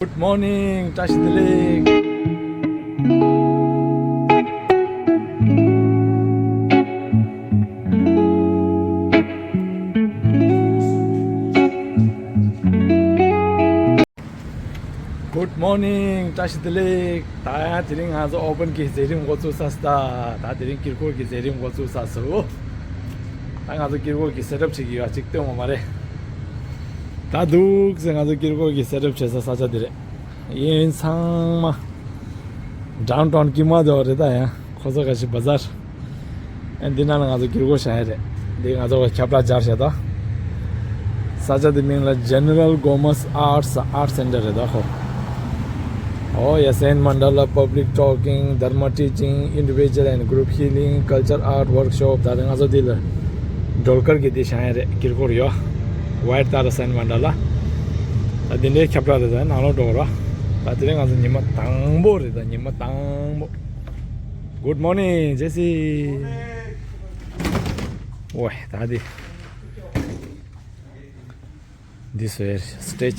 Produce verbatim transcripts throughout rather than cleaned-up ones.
Good morning. བཀྲ་ཤིས་བདེ་ལེགས། Good morning. བཀྲ་ཤིས་བདེ་ལེགས། ད་ཡང་དེ་རིང་ང་ཚོ་ཨོ་པན་གྱི་མཛད་རིམ་འགོ་བཙུགས་ས་སྟ། ད་དེ་རིང་དཀྱིལ་འཁོར་གྱི་མཛད་རིམ་འགོ་བཙུགས་ས་སུ། ད་ང་ཚོ་དཀྱིལ་འཁོར་གྱི་སེ་ཊབ་བྱེད་ཀྱི་ཡོད། ཅིག་སྟོན་འོང་མ་རེད། ད་འདུག་ཟེར། ང་ཚོ་དཀྱིལ་འཁོར་གྱི་སེ་ཊབ་བྱེད་ས་ས་ཆ་འདི་རེད། ཡིན་ཚང་མ་ཌའུན་ཊའུན་དཀྱིལ་མ་དེ་བ་རེད། ད་ཡང་ཁོ་ཚོ་ག་ཞིག་བ་ཛར། ཨ་འདི་ནང་ལ་ང་ཚོ་དཀྱིལ་འཁོར་བཞེངས་ཡ་རེད། འདི་ང་ཚོ་ཁྱབ་བསྒྲགས་སྦྱར་བྱས་ད། ས་ཆ་འདི་མིང་ལ་General Gomez Arts Art Center རེད་ད་ཁོ། Oh yes, Zen Mandala, public talking, Dharma teaching, individual and group healing, culture art workshop. ད་ང་ཚོ་འདི་ལ་སྒྲོལ་དཀར་གྱི་འདི་བཞེངས་ཡ་རེད། དཀྱིལ་འཁོར་ཡོད། White Tara Zen Mandala. ད་འདི་འདྲའི་ཁྱབ་བསྒྲགས་རེད། ད་ནང་ལོགས་འགྲོ་ར། ད་དེ་རིང་ང་ཚོ་ཉི་མ་དང་པོ་རེད། ད་ཉི་མ་དང་པོ། Good morning, Jesse. ཝེ། ད་འདི་འདི་བཟོས། སི་ཊེཇ།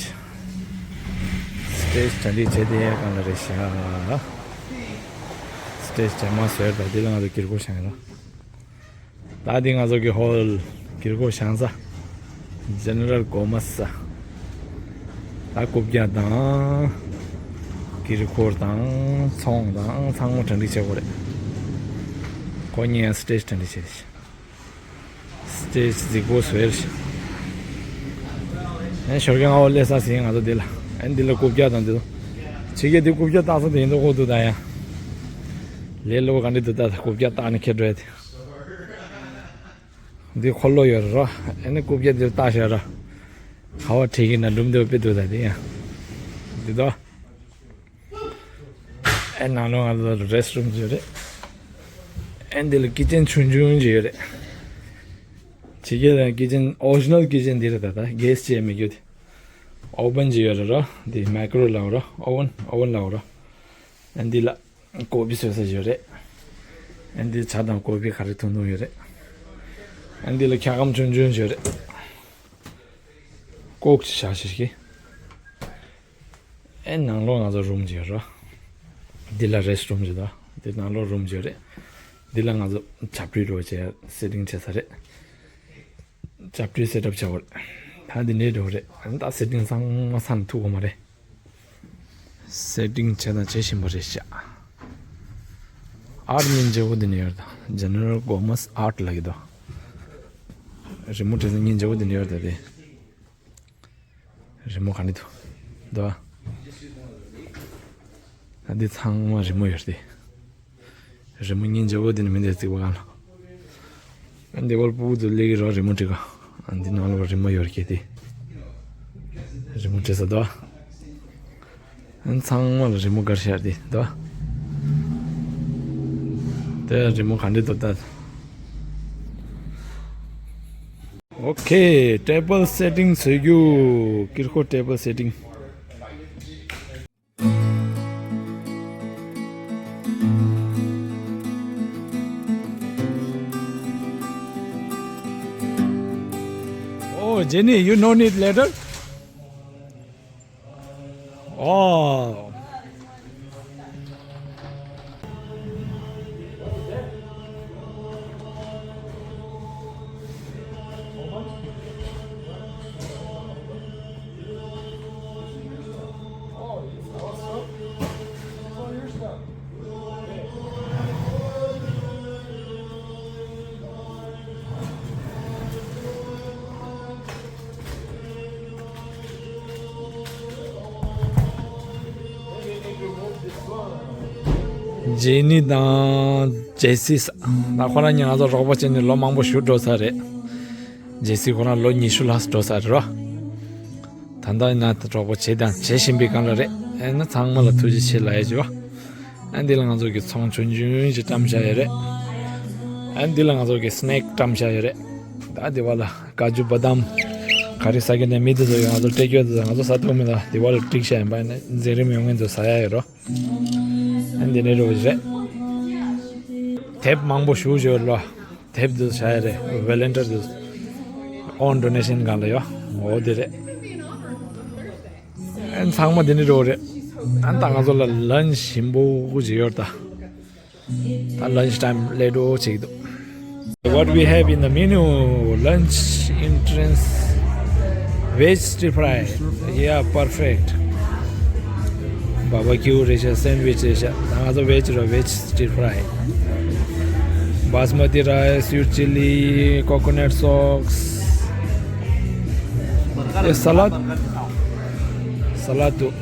སི་ཊེཇ་གྲ་སྒྲིག་བྱས་ཏེ་གང་ལ་རེད་ཤག་སི་ཊེཇ་རྗེས་མ་བཟོས། ད་འདི་ལ་ང་ཚོ་དཀྱིལ་འཁོར་བཞེངས་ཡོད། ད་འདི་ང་ཚོ་གི་ཧོལ། དཀྱིལ་འཁོར་བཞེངས་ས། General Gomez། ད་རྐུབ་བཀྱག་དང་། དཀྱིལ་འཁོར་དང་ཚོང་དང་ཚང་མ་གྲ་སྒྲིག་བྱེད་དགོས་རེད། ཁོ་གཉིས་ཡང་སི་ཊེཇ་གྲ་སྒྲིག་བྱས་ཤག་སི་ཊེཇ་རྫིག་པོ་བཟོས་ཤག་ཨན་ཞོར་གྱི་ང་བོ་སླེབས་ས་ཟིན། ང་ཚོ་འདི་ལ། ཨན་འདི་ལ་རྐུབ་བཀྱག་དང་འདི་ཚོ། ཕྱི་རྒྱལ་འདི་རྐུབ་བཀྱག་བཏགས་ས་དེ་ཡིན་མདོག་ཁ་པོ་འདུག་ད་ཡང་། ལས་སླ་པོ་ག་འདྲ་འདུག་ད་རྐུབ་བཀྱག་བཏགས་ནས་ཁྱེར་འགྲོ་ཡ་དེ། འདི་འཁོར་ལོ་ཡོད་རེད་རོ། ཨ་ནི་རྐུབ་བཀྱག་འདིར་བཏགས་བཞག་ར། ཁ་བ་བྲིས་ཀྱི་ན་འགྲུམ་འདེབས་དཔེ་འདུག་ད་དེ་ཡང་། འདི་དོ། ཨེ་ནང་ལོགས་ང་ཚོ་རེ་སི་ཊི་རུམ་ཡོད་རེད། ཨེ་འདི་ལ་ཀི་ཅན་ཆུང་ཆུང་ཅིག་ཡོད་རེད། ཕྱི་རྒྱལ་ལ་ཀི་ཅན་ཨོ་རི་ཇི་ནལ་ཀི་ཅན་འདི་རེད། ད་ད་གེ་སི་ཅིག་མི་རྒྱུ་དེ། ཨོ་བན་ཅིག་ཡོད་རེད་རོ། འདི་མའི་ཀོ་རོ་ཝེབ་ལབ་རོ། ཨོ་བན། ཨོ་བན་ལབ་རོ། ཨེ་འདི་ལ་ཀོ་ཕི་བཟོ་ས་ཡོད་རེད། ཨེ་འདི་ཇ་དང་ཀོ་ཕི་ག་རེ་འཐུང་འཐུང་ཡོད་རེད། ཨེ་འདི་ལ་འཁྱག་སྒམ་ཆུང་ཆུང་ཡོད་རེད། ཀོག་ཅིག་བཞག་ཤེས་ཀྱི། ཨེ་ནང་ལོགས་ང་ཚོ་རུམ་ཅིག་ཡོད་རེད། འདི་ལ་རེ་སི་ཊི་རུམ་ཅིག་དང་འདི་ནང་ལོགས་རུམ་ཅིག་ཡོད་རེད། འདི་ལ་ང་ཚོ་ཇ་ཕྲུག་རོ་བྱས་སེ་ཊིང་བྱེད་ས་རེད། ཇ་ཕྲུག་སེ་ཊབ་བྱ་བ་རེད། ད་འདི་ནས་འགྲོ་རེད། ཨ་ནི་ད་སེ་ཊིང་ཚང་མ་ཚང་ཐུག་གོ་མ་རེད། སེ་ཊིང་བྱས་དང་བྱེད་བཞིན་པ་རེད་ཤག་ཨར་ཊི་སྙིང་རྗེ་པོ་འདི་ནས་ཡོད་ད། General Gomez Art ལབ་ཀྱི་འདུག་རི་མོ་བྲིས་ས་སྙིང་རྗེ་པོ་འདི་ནས་ཡོད་ད་དེ། རི་མོ་ག་འདྲ་འདུག་འདུག་ཨ། འདི་ཚང་མ་རི་མོ་ཡོད་རེད་དེ། རི་མོ་སྙིང་རྗེ་པོ་འདི་ནས་མི་འདི་རྩིག་པ་གང་ལ། འདི་བར་སྤུ་གུ་ཚོ་སླེབས་ཀྱི་རོགས་རི་མོ་བྲིས་ག་འདི་ནང་ལ་རི་མོ་ཡོད་རེད་དེ། རི་མོ་བྲིས་ས་འདུག་ཨ། ཚང་མ་ལ་རི་མོ་དཀར་ཤར་དེ་འདུག་དེ་རི་མོ་ག་འདྲ་འདུག་ལྟ། ཨོ་ཁེ། ཊེ་བལ་སེ་ཊིང་བཟོ་རྒྱུ། དཀྱིལ་འཁོར་ཊེ་བལ་སེ་ཊིང་། Oh, Jenny, you no need ladder? Oh. ཇེ་ནི་དང་ཇེ་སི་ས། ད་ཁོ་རང་གཉིས་ང་ཚོ་རོགས་པ་བྱས་ནས་ལོ་མང་པོ་ཞིག་འགྲོ་ཚར་རེད། ཇེ་སི་ཁོ་རང་ལོ་ཉི་ཤུ་ལྷག་འགྲོ་ཚར་རེད་རོ། ད་ལྟ་ཡིན་ན་རོགས་པ་བྱས་དང་བྱེད་བཞིན་པའི་སྒང་ལ་རེད། ཨེ་ན་ཚང་མ་ལ་ཐུགས་རྗེ་ཆེ་ལབ་ཡ་ཅིག་ཡོད། ཨ་འདི་ལ་ང་ཚོ་གི་ཚོང་ཆུང་ཆུང་ཞིག་བཀྲམ་བཞག་ཡོད་རེད། ཨ་འདི་ལ་ང་ཚོ་གི་སི་ནེག་བཀྲམ་བཞག་ཡོད་རེད། ད་འདི་བ་ལ་ཀ་ཇུ་བ་དམ་ག་རེ་ཟ་གི་ནས་མི་དེ་ཚོ་ཡོད། ང་ཚོ་སྤྲད་རྒྱུ་དེ་ཚོ་ང་ཚོ་ཟ་ཐུབ་མེད། ད་འདི་བ་ལ་སྒྲིག་བཞག་ཡིན་པ། ཨ་ནི་མཛད་རིམ་ཡོང་མཁན་ཚོ་ཟ་ཡ་ཡོད་རོ། ཨ་འདི་ནས་རོ་རེད། དེབ་མང་པོ་ཞིག་ཡོད་ལོ། དེབ་དེ་ཚོ་བཞག་ཡ་རེད། ཝོ་ལན་ཊིར་དེ་ཚོ་ཨོན་ཌོ་ནེ་ཤན་སྒང་ལ་ཡོད། འོ་དེ་རེད། ཚང་མ་འདི་ནས་འགྲོ་རེད། ཨ་ད་ང་ཚོ་ལ་lunch ཞིམ་པོ་ཅིག་ཡོད་ད། ད་lunch time སླེབས་འགྲོ་ཅིག་འདུག What we have in the menu? Lunch entrance, veg stir fry. Yeah, perfect. Barbecue རེད་ཤག sandwich རེད་ཤག་ད་ང་ཚོ་veg ར་veg stir fry. Basmati rice, sweet chili, coconut sauce. A salad. Salad འདུག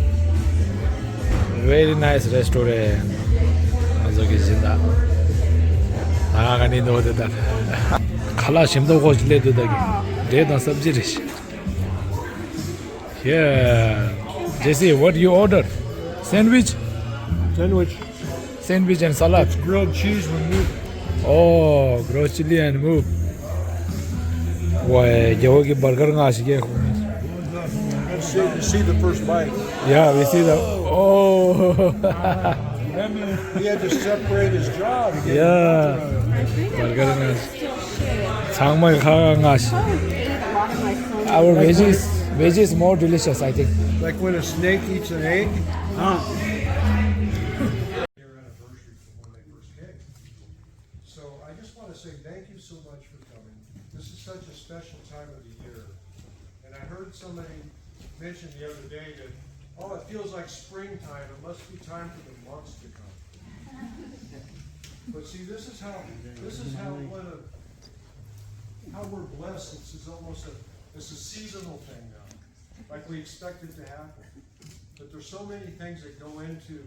Very nice restaurant. ང་ཚོ་གི་སྦྱིན་བདག་ད་ག་ནས་འདུག་དེ་ད། ཁ་ལག་ཞིམ་མདོག་ཁོག་ཅིག་སླེབས་འདུག་ད་གི་འབྲས་དང་སབ་ཇི་རེད་ཤག Yeah. Jesse, what you order? Sandwich? Sandwich. Sandwich and salad. Grilled cheese with meat. Oh, grilled chili and meat. ཝའི། རྒྱལ་བོ་གི་བར་གར་ང་ཞིག་གས། Let's see, let's see the first bite. Yeah, we see the. Oh. He had to separate his jaw to get. Yeah. བར་གར་ང་ཞིག་ཚང་མ་ཁ་ཁ་ང་ཞིག Our veggies, veggies more delicious, I think. Like when a snake eats an egg. Year anniversary from when they first came. So I just want to say thank you so much for coming. This is such a special time of the year. And I heard somebody mention the other day that, oh, it feels like springtime. It must be time for the monks to come. But see, this is how, this is how one of, how we're blessed. It's, it's almost a, it's a seasonal thing now. Like we expect it to happen. But there's so many things that go into